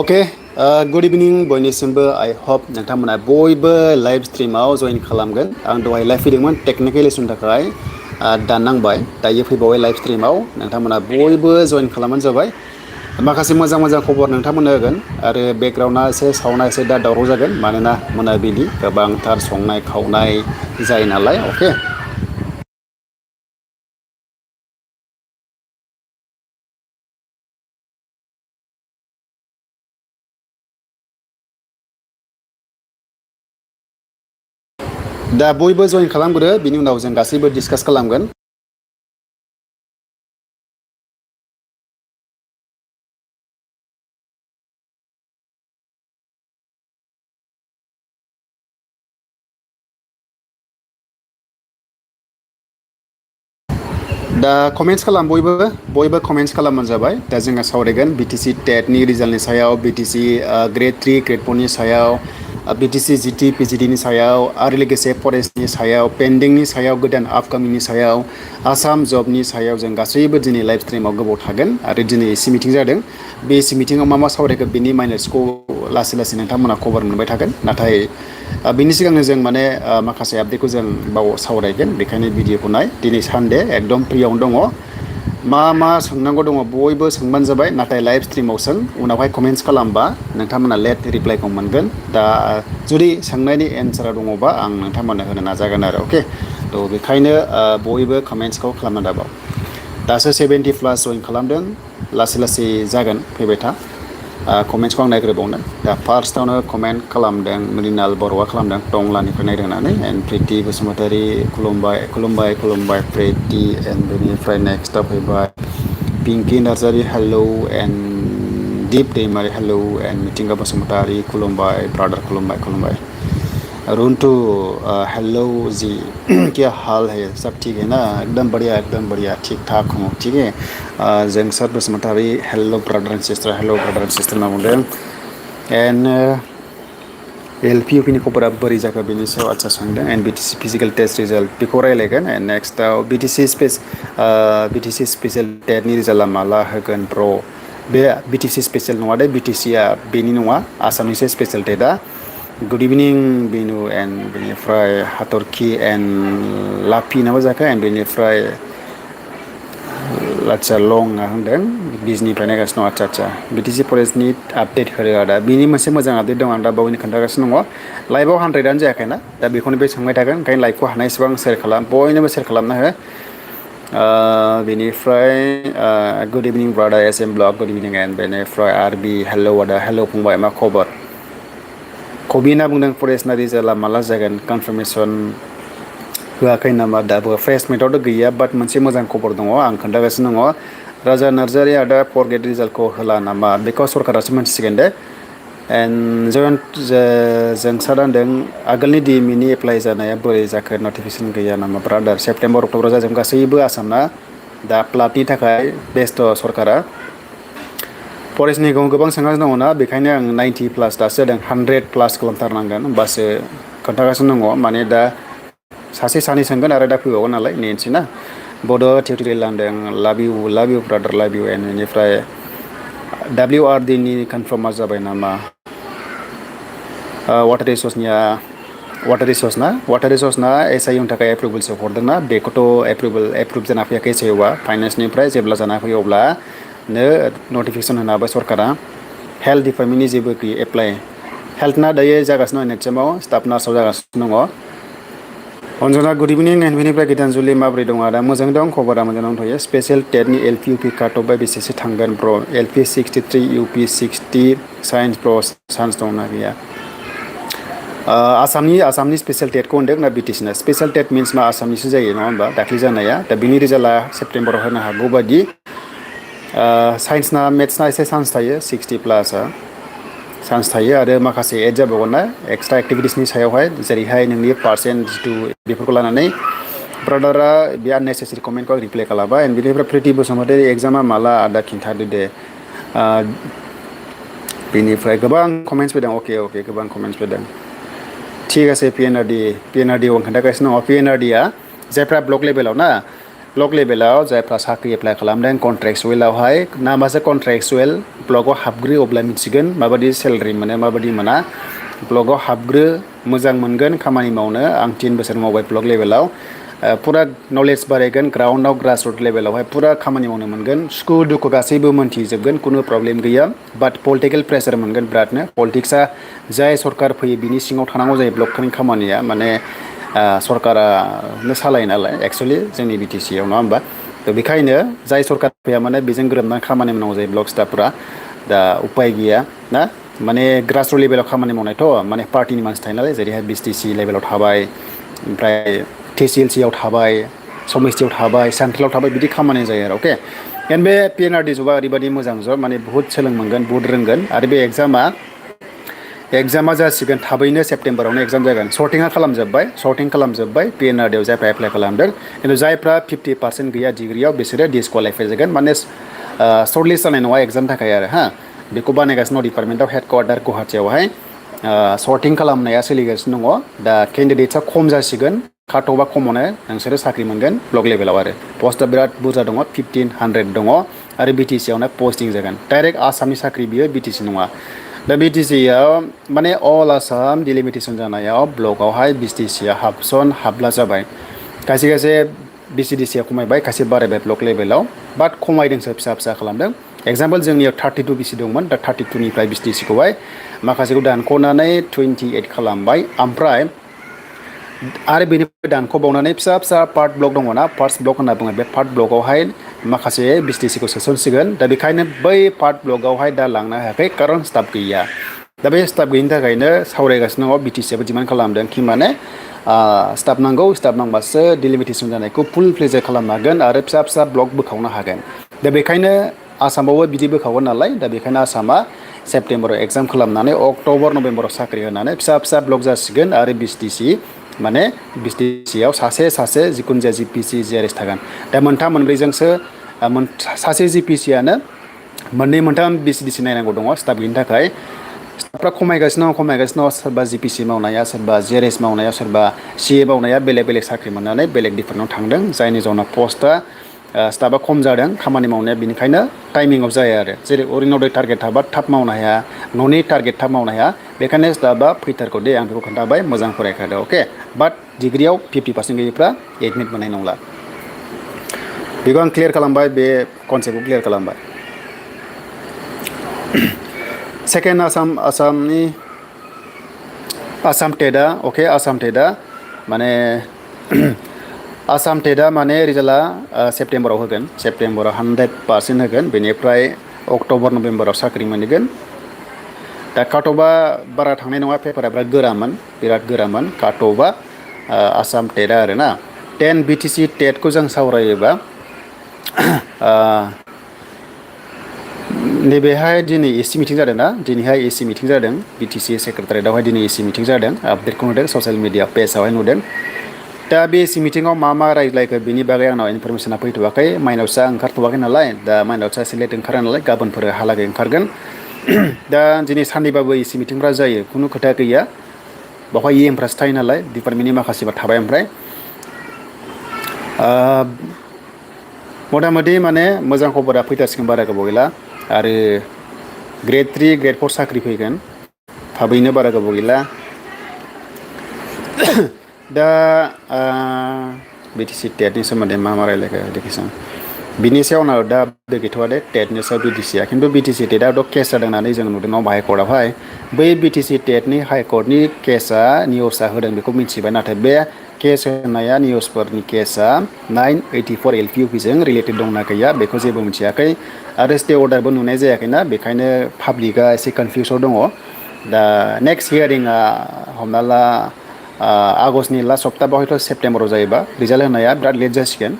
Okay, good evening बयनिसिमबो I hope नोंथांमोना बयबो live स्ट्रिमाव जइन खालामगोन आं दहाय लाइभ फैदोंमोन टेक्निकेल इसुनि थाखाय दाननांबाय दायो फैबावबाय लाइभ स्ट्रिमाव नोंथांमोना बयबो जइन खालामबानो जाबाय माखासे मोजां मोजां खबर नोंथांमोननो होगोन आरो बेकग्राउन्डआ एसे साउन्डआ एसे दा दावराव जागोन मानोना मोनाबिलि गोबांथार संनाय खावनाय जायो नालाय अके दा बयबो जइन खालामग्रो बिनि उनाव जों गासैबो डिसकास खालामगोन दा कमेन्ट्स खालाम बयबो कमेन्ट्स खालामबानो जाबाय दा जोंहा सावरायगोन BTC टेटनि रिजाल्टनि सायाव BTC ग्रेड 3 ग्रेड 4 नि सायाव BTC GT PGD नि सायाव आरो लोगोसे फरेस्टनि सायाव पेन्डिंनि सायाव गोदान आपकामिंनि सायाव आसाम जबनि सायाव जों गासैबो दिनै लाइभ स्ट्रिमाव गोबाव थागोन आरो दिनै एसि मिटिं जादों बे एसि मिटिंआव मा सावरायगोन बेनि माइनर्सखौ लासै लासै नोंथांमोना खबर मोनबाय थागोन नाथाय बिनि सिगांनो जों माने माखासे आपडेटखौ जों बाव सावरायगोन बेखायनो भिडिअखौ नाय दिनै सानडे एकदम फ्रियावनो दङ मा सोंनांगौ दङ बयबो सोंबानो जाबाय नाथाय लाइभ स्ट्रिमाव सों उनावहाय कमेन्ट्स खालामबा नोंथांमोना लेट रिप्लाइखौ मोनगोन दा जुदि सोंनायनि एन्सारा दङबा आं नोंथांमोननो होनो नाजागोन आरो अके थ' बेखायनो बयबो कमेन्ट्सखौ खालामनो दाबाव दासो 70 प्लास जइन खालामदों लासै लासै जागोन फैबाय था कमेन्ट्सखौ आं नायग्रोबावनो दा फार्स्टआवनो कमेन्ट खालामदों मृणाल बर'आ खालामदों टंलानिफ्राय नायदों होननानै एन्ड प्रिति बसुमतारी खुलुमबाय प्रिति एन्ड बेनिफ्राय नेक्स्टआव फैबाय Pinki Narzary hello and Deep Daimari hello and Mithinga Basumatary खुलुमबाय ब्रादार खुलुमबाय रुंटू हेलो जी क्या हाल है सब ठीक है ना एकदम बढ़िया ठीक ठाक हूँ ठीक है Jongsar Basumatary hello brother and sister होनना बुंदों एन्ड LP UP नि खबरा बोरै जाखो बेनि सायाव आदसा सोंदों and BTC physical test result बेखौ रायलायगोन एन्ड नेक्स्टआव BTC स्पेसियेल टेटनि रिजाल्टआ माला होगोन ब्र' बे BTC स्पेसियेल नङा दे BTC आ बेनि नङा आसामनिसो स्पेसियेल टेटआ गुड इभिनिं बिनु एन्ड बेनिफ्राय हाथरखि एन्ड लाफि नामा जाखो एन्ड बेनिफ्राय आदसा लंआ होनदों बिजनिफ्राय नायगासिनो दं आदसा BTC फरेस्टनि आपडेट होदो आदा बिनि मोनसे मोजां आपडेट दं आं दा बावैनो खोन्थागासिनो दङ लाइभआव 100आनो जायाखैना दा बेखौनो बे सोंबाय थागोन ओंखायनो लाइभखौ हानायसेबां शेयार खालाम बयनोबो शेयार खालामना हो बेनिफ्राय good evening brother SM blog good evening and बेनिफ्राय RB हेलौ आदा हेलौ फंबाय मा खबर कबिना बुंदों फरेस्टना रिजाल्टआ माला जागोन कनफार्मेसन होआखै नामा दाबो फ्रेश मेथावथ' गैया बाट मोनसे मोजां खबर दङ आं खोन्थागासिनो दङ राजा नार्जारि आदा फर ग्रेड रिजाल्टखौ होला नामा बेखौ सरकारासो मोनथिसिगोन दे एन्ड जोंसार होनदों आगोलनि DME एप्लाइ जानाया बोरै जाखो नटिफिकेसन गैया नामा ब्रादार सेप्तेम्बर अक्ट'बराव जाजोबगोन गासैबो आसामना दा प्लाटनि थाखाय बेस्थ' सरकारा फरेस्टनिखौ गोबां सोंगासिनो दङ ना बेखायनो आं 90 प्लास दासो जादों 100 प्लास खालामथारनांगोन होमबासो खोन्थागासिनो दङ माने दा सासे सानै सोंगोन आरो दा फैबावगोन नालाय नेनोसै ना बड' टिउटरियेल होनदों लाभ इउ ब्रादार लाभ इउ एन्ड बेनिफ्राय WRD नि कनफार्मा जाबाय नामा वाटार रिसर्सना SIU नि थाखाय एप्रुभेलसो हरदोंना बेखौथ' एप्रुभ जाना फैयाखै SIU आ फाइनेन्सनिफ्राय जेब्ला जाना फैयो अब्लानो नटिफिकेसन होना होबाय सरकारा हेल्थ डिपार्टमेन्टनि जेबो गैया एप्लाइ हेल्थना दायो जागासिनो दं NHM आव स्टाफ नार्सआव जागासिनो दङ अन्जना गुड इभिनिं एन्ड बेनिफ्राय गितानजुलि माबोरै दं आदा मोजां दं खबरा मोजां दंथ'यो स्पेसियेल टेटनि LP UP काटअफआ बेसेसो थांगोन ब्र' LP 63 UP 60 साइन्स ब्र' चान्स दंना गैया आसामनि स्पेसियेल टेटखौ होनदों ना BTC ना स्पेसियेल टेट मिन्स मा आसामनिसो जायो नङा होमबा दाख्लै जानाया दा बिनि रिजाल्टआ सेप्तेम्बराव होनो हागौ बायदि साइन्सना मेथ्सना एसे चान्स थायो 60 प्लासआ चान्स थायो आरो माखासे एड जाबावगोन ना एक्सट्रा एक्टिभिटिसनि सायावहाय जेरैहाय नोंनि पार्सेन्ट जिथु बेफोरखौ लानानै ब्रादारा बे आननेसेसारि कमेन्टखौ रिप्लाइ खालामबाय एन्ड बेनिफ्राय प्रिति बसुमतारी एग्जामा माला आदा खिन्थादो दे बेनिफ्राय गोबां कमेन्ट्स फैदों अके गोबां कमेन्ट्स फैदों ठीक আছে PNRD आं खोन्थागासिनो दङ PNRD आ जायफ्रा ब्लक लेभेलाव ना ब्लक लेभेलाव जायफ्रा साख्रि एप्लाइ खालामदों कन्ट्रेक्सुवेलावहाय नामासो कन्ट्रेक्सुवेल ब्लकआव हाबग्रो अब्ला मिथिगोन माबायदि सेलारि मोनो माबायदि मोना ब्लकआव हाबग्रो मोजां मोनगोन खामानि मावनो आं 3 बोसोर मावबाय ब्लक लेभेलाव पुरा नलेज बारायगोन ग्राउन्डआव ग्रासरुट लेभेलावहाय पुरा खामानि मावनो मोनगोन सुखु दुखु गासैबो मोनथिजोबगोन कुनु प्रब्लेम गैया बाट पलिटिकेल प्रेसार मोनगोन बिरादनो पलिटिक्सआ जाय सरकार फैयो बिनि सिङाव थानांगौ जायो ब्लकनि खामानिया माने सरकारानो सालायो नालाय एक्सुवेलि जोंनि BTC आव नङा होमबा थ' बेखायनो जाय सरकार फैया माने बेजों गोरोबनानै खामानि मावनांगौ जायो ब्लक स्टाफफोरा दा उपाय गैया ना माने ग्रासरुट लेभेलाव खामानि मावनायथ' माने पार्टिनि मानसि थायो नालाय जेरैहाय BTC लेभेलाव थाबाय ओमफ्राय TCLC आव थाबाय समिस्थियाव थाबाय सेन्ट्रेलाव थाबाय बिदि खामानि जायो आरो अके एन्ड बे PNRD जबा ओरैबायदि मोजां जब माने बुहुत सोलों मोनगोन बुहुत रोंगोन आरो बे एग्जामा जासिगोन थाबैनो सेप्तेम्बरावनो एग्जाम जागोन सर्टिं खालामजोब्बाय PNRD आव जायफ्रा एप्लाइ खालामदों खिन्थु जायफ्रा 50% गैया डिग्रियाव बिसोरो डिसक्वालिफाइ जागोन माने सर्टलिस्ट जानाय नङा एग्जाम थाखाय आरो बेखौ बानायगासिनो दं डिपार्टमेन्टआव हेडक्वार्टार गुवाहाटियावहाय सर्टिं खालामनाया सोलिगासिनो दङ दा केन्डिडेट्सआ खम जासिगोन काटअफआ खमावनो नोंसोरो साख्रि मोनगोन ब्लक लेभेलाव आरो पस्टआ बिराद बुरजा दङ 1500 दङ आरो BTC आवनो पस्टिं जागोन डाइरेक्ट आसामनि साख्रि बियो BTC नङा दा BTC आव माने अल आसाम डिलिमिटेसन जानायाव ब्लकआवहाय BTC आ हाबला जाबाय खायसे BCDC आ खमायबाय खायसे बारायबाय ब्लक लेभेलाव बाट खमायदोंसो फिसा खालामदों एग्जाम्पल जोंनियाव 32 BC दंमोन दा 32 निफ्राय BTC खौहाय माखासेखौ दानख'नानै 28 खालामबाय ओमफ्राय आरो बेनिफ्राय दानख'बावनानै फिसा पार्ट ब्लक दङना फार्स्ट ब्लक होनना बुङो बे पार्ट ब्लकआवहाय माखासे BTC खौ सोसनसिगोन दा बेखायनो बै पार्ट ब्लकआवहाय दा लांनो हायाखै खारन स्टाफ गैया दा बे स्टाफ गैयिनि थाखायनो सावरायगासिनो दङ BTC आबो डिमान्ड खालामदों कि माने स्टाफ नांबासो डिलिमिटेसन जानायखौ फुल फ्लेज खालामनो हागोन आरो फिसा ब्लक बोखावनो हागोन दा बेखायनो आसामावबो बिदि बोखावगोन नालाय दा बेखायनो आसामा सेप्तेम्बराव एग्जाम खालामनानै अक्ट'बर नभेम्बराव साख्रि होनानै फिसा ब्लक जासिगोन आरो BTC आव सासे जिखुनु जाया GPC GRS थागोन दा मोनथाम मोनब्रैजोंसो सासे GPC आनो मोननै मोनथाम BCDC नायनांगौ दङ स्टाफ गैयिनि थाखाय स्टाफफ्रा खमायगासिनो दङ सोरबा GPC मावनाया सोरबा GRS मावनाया सोरबा CA मावनाया बेलेग साख्रि मोननानै बेलेग डिपार्टमेन्टआव थांदों जायनि जाउनाव पस्टआ स्टाफआ खम जादों खामानि मावनाया बेनिखायनो टाइमिंआव जाया आरो जेरै अरिन'दय टारगेट थाबा थाब मावनो हाया न'नि टारगेट थाब मावनो हाया बेखायनो स्टाफआ फैथारखौ दे आं बेखौ खोन्थाबाय मोजां फरायखादो अके बाट डिग्रियाव 50% गैयिफ्रा एडमिट मोननाय नंला बेखौ आं क्लियार खालामबाय बे कनसेप्टखौ क्लियार खालामबाय सेकेन्ड आसामनि आसाम टेटआ अके आसाम टेटआ माने आसाम टेटआ माने रिजाल्टआ सेप्तेम्बराव होगोन सेप्तेम्बराव 100% होगोन बेनिफ्राय अक्ट'बर नभेम्बराव साख्रि मोनगोन दा काटअफआ बारा थांनाय नङा पेपारा बिराद गोरामोन काटअफआ आसाम टेटआ आरोना 10 BTC टेटखौ जों सावरायोबा नैबेहाय दिनै एसि मिटिं जादों ना दिनैहाय एसि मिटिं जादों BTC सेक्रेटारियेटआवहाय दिनै एसि मिटिं जादों आपडेटखौ नुदों ससियेल मिडिया पेजआवहाय नुदों दा बे एसि मिटिङाव मा रायज्लायखो बेनि बागै आंनाव इनफरमेसना फैथ'वाखै माइनावसा ओंखारथ'वाखै नालाय दा माइनावसा एसे लेट ओंखारा नालाय गाबोनफोर हालागै ओंखारगोन दा दिनै साननैबाबो एसि मिटिंफ्रा जायो खुनु खोथा गैया बेवहाय EMफ्रासो थायो नालाय डिपार्टमेन्टनि माखासेबा थाबाय ओमफ्राय मथा-मथि माने मोजां खबरा फैथारसिगोन बारा गोबाव गैला आरो ग्रेड 3 ग्रेड 4 साख्रि फैगोन थाबैनो बारा गोबाव गैला दा BTC टेटनि सोमोन्दै मा रायलायखो इडुकेसन बिनि सायाव आंनाव दा गैथ'आ दे टेटनि सायाव BTCआ खिन्थु BTC टेटआथ' केस जादों होननानै जों नुदों नङा हाइकर्टआवहाय बै BTC टेटनि हाइकर्टनि केसआ निउसआ होदों बेखौ मिथिबाय नाथाय बे केस होनाया निउसफोरनि केसआ 984 LPUPजों रिलेटेड दंना गैया बेखौ जेबो मिथियाखै आरो स्टे अर्डारबो नुनाय जायाखैना बेखायनो पाब्लिकआ एसे कनफिउसआव दङ दा नेक्स्ट हियारिंआ हमना ला आगष्टनि लास्ट सप्ताह हयथ' सेप्तेम्बराव जायोबा रिजाल्ट होनाया बिराद लेट जासिगोन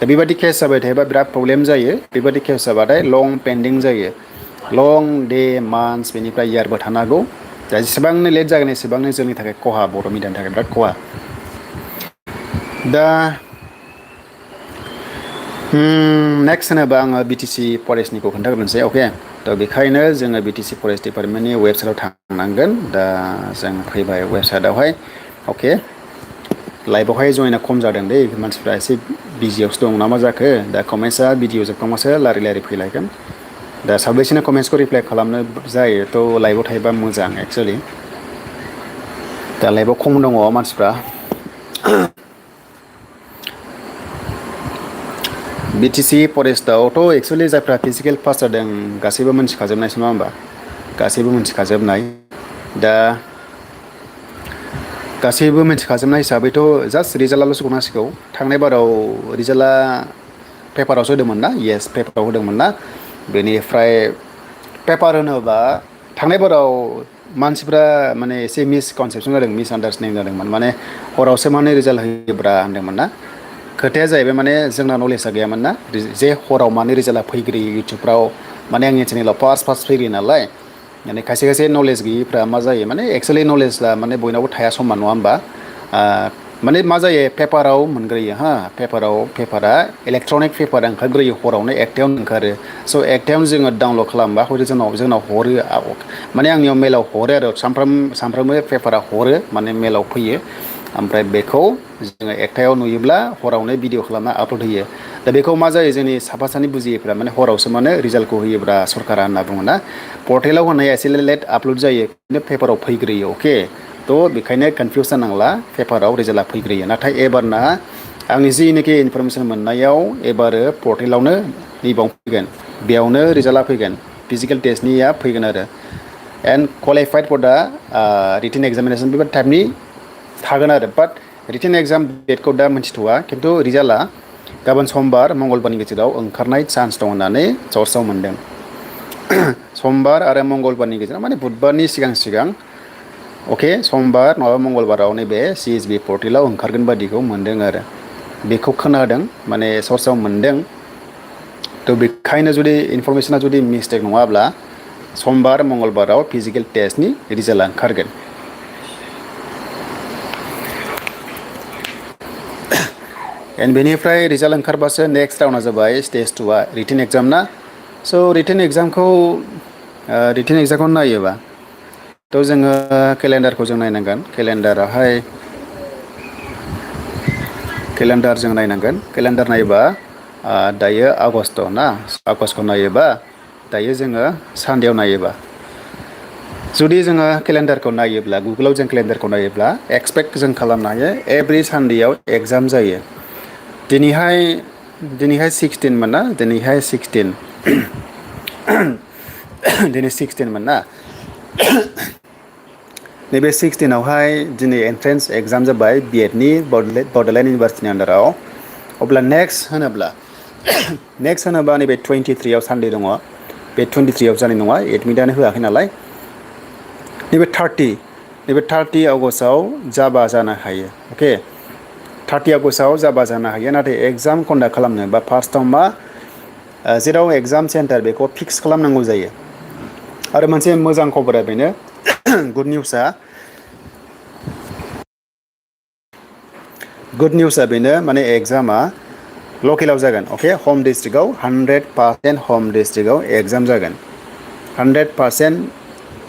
दा बेबायदि केस जाबाय थायोबा बिराद प्रब्लेम जायो बेबायदि केस जाबाथाय लं पेन्डिं जायो लं डे मान्थ्स बेनिफ्राय इयारबो थानो हागौ दा जेसेबांनो लेट जागोन एसेबांनो जोंनि थाखाय खहा बर' मिडियानि थाखाय बिराद खहा दा नेक्स्ट होनोबा आङो BTC फरेस्टनिखौ खोन्थाग्रोनोसै अके थ' बेखायनो जोङो BTC फरेस्ट डिपार्टमेन्टनि वेबसाइटआव थांनांगोन दा जों फैबाय वेबसाइटआवहाय अके लाइभआवहाय जइना खम जादों दे मानसिफ्रा एसे बिजियावसो दं ना मा जाखो दा कमेन्ट्सआ भिडिअ जोबखांबासो लारि फैलायगोन दा साबैसेनो कमेन्ट्सखौ रिप्लाइ खालामनो जायो थ' लाइभआव थायोबा मोजां एक्सुवेलि दा लाइभआव खम दङ मानसिफ्रा BTC फरेस्टआवथ' एक्सुवेलि जायफ्रा फिजिकेल पास जादों गासैबो मोनथिखाजोबनायसो नङा होमबा गासैबो मोनथिखाजोबनाय दा गासैबो मिथिखाजोबनाय हिसाबैथ' जास्ट रिजाल्टआल'सो गनांसिगौ थांनाय बाराव रिजाल्टआ पेपारावसो होदोंमोन ना येस पेपाराव होदोंमोन ना बेनिफ्राय पेपार होनोबा थांनाय बाराव मानसिफ्रा माने एसे मिसकनसेपसन जादों मिसआन्डारस्टेन्डिं जादोंमोन माने हरावसो माने रिजाल्ट होयोब्रा होनदोंमोन ना खोथाया जाहैबाय माने जोंना नलेजआ गैयामोन ना जे हराव माने रिजाल्टआ फैग्रोयो इउटुबफ्राव माने आंनि चेनेलाव फार्स्ट फैग्रोयो नालाय माने खायसे नलेज गैयिफ्रा मा जायो माने एक्सुवेलि नलेजआ माने बयनावबो थाया समान नङा होमबा माने मा जायो पेपाराव मोनग्रोयो पेपारा इलेक्ट्रनिक पेपार ओंखारग्रोयो हरावनो एकथायावनो ओंखारो स' एकथायावनो जोङो डाउनलड खालामबा हयथ' जोंनाव हरो माने आंनियाव मेलाव हरो आरो सानफ्रामबो पेपारा हरो माने मेलाव फैयो ओमफ्राय बेखौ जोङो एकथायाव नुयोब्ला हरावनो भिडिअ खालामना आपल'ड होयो दा बेखौ मा जायो जोंनि साफा सानै बुजियैफ्रा माने हरावसो माने रिजाल्टखौ होयोब्रा सरकारा होनना बुङोना पर्टेलाव होनाया एसे लेट आपल'ड जायो खिन्थु पेपाराव फैग्रोयो अके थ' बेखायनो कनफिउस जानांला पेपाराव रिजाल्टआ फैग्रोयो नाथाय एबारना आंनि जिनिखि इनफरमेसन मोननायाव एबारो पर्टेलावनो नैबाव फैगोन बेयावनो रिजाल्टआ फैगोन फिजिकेल टेस्टनिया फैगोन आरो एन्ड क्वालिफाइड फर दा रिटेन एग्जामिनेसन बेबायदि टाइपनि थागोन आरो बाट रिटेन एग्जाम डेटखौ दा मिन्थिथ'वा खिन्थु रिजाल्टआ गाबोन समबार मंगलबारनि गेजेराव ओंखारनाय चान्स दं होननानै सर्सआव मोनदों समबार आरो मंगलबारनि गेजेराव माने बुधबारनि सिगां अके समबार नङाबा मंगलबाराव नैबे CSB पर्टेलाव ओंखारगोन बादिखौ मोनदों आरो बेखौ खोनादों माने सर्सआव मोनदों थ' बेखायनो जुदि इनफरमेसना जुदि मिस्टेक नङाब्ला समबार मंगलबाराव फिजिकेल टेस्टनि रिजाल्टआ ओंखारगोन एन्ड बेनिफ्राय रिजाल्ट ओंखारबासो नेक्स्ट राउन्डआ जाबाय स्टेज 2आ रिटेन एग्जाम ना स' रिटेन एग्जामखौ नायोबा थ' जोङो केलेन्डारखौ जों नायनांगोन केलेन्डार जों नायनांगोन केलेन्डार नायोबा दायो आगष्ट ना आगष्टखौ नायोबा दायो जोङो सानदेआव नायोबा जुदि जोङो केलेन्डारखौ नायोब्ला गुगोलाव जों केलेन्डारखौ नायोब्ला एक्सपेक्ट जों खालामनो हायो एभ्रि सानदेआव एग्जाम जायो दिनैहाय 16 मोन ना दिनैहाय 16 दिनै 16 मोन ना नैबे 16आवहाय दिनै एन्ट्रेन्स एग्जाम जाबाय BEdनि बड'लेण्ड इउनिभार्सिटिनि आन्दाराव अब्ला नेक्स्ट होनोबा नैबे 23आव सानडे दङ बे 23आव जानाय नङा एडमिटआनो होआखै नालाय नैबे 30 आगष्टआव जाबा जानो हायो अके 30 आगष्टआव जाबा जानो हायो नाथाय एग्जाम कन्डाक्ट खालामनो बा फार्स्टआव मा जेराव एग्जाम सेन्टार बेखौ फिक्स खालामनांगौ जायो आरो मोनसे मोजां खबरा बेनो गुड निउसआ बेनो माने एग्जामा लकेलाव जागोन अके हम डिस्ट्रिक्टआव 100% हम डिस्ट्रिक्टआव एग्जाम जागोन 100%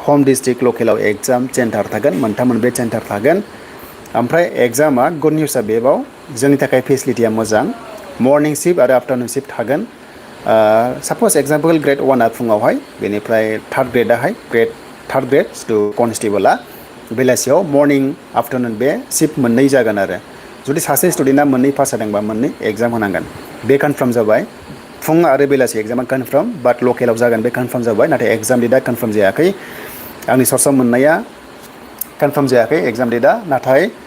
हम डिस्ट्रिक्ट लकेलाव एग्जाम सेन्टार थागोन मोनब्रै सेन्टार थागोन ओमफ्राय एग्जामा गुड निउसआ बेबाव जोंनि थाखाय फेसिलिटिया मोजां मर्निं शिफ्ट आरो आफ्टारनुन शिफ्ट थागोन साप'ज एग्जाम्पल ग्रेड 1आ फुङावहाय बेनिफ्राय थार्ड ग्रेड जिथु कनस्टेबला बेलासियाव मर्निं आफ्टारनुन बे शिफ्ट मोननै जागोन आरो जुदि सासे स्टुडेन्टआ मोननै पास जादोंबा मोननै एग्जाम होनांगोन बे कनफार्म जाबाय फुं आरो बेलासि एग्जामा कनफार्म बाट लकेलाव जागोन बे कनफार्म जाबाय नाथाय एग्जाम डेटआ कनफार्म जायाखै आंनि सर्सआव मोननाया कनफार्म जायाखै एग्जाम डेटआ नाथाय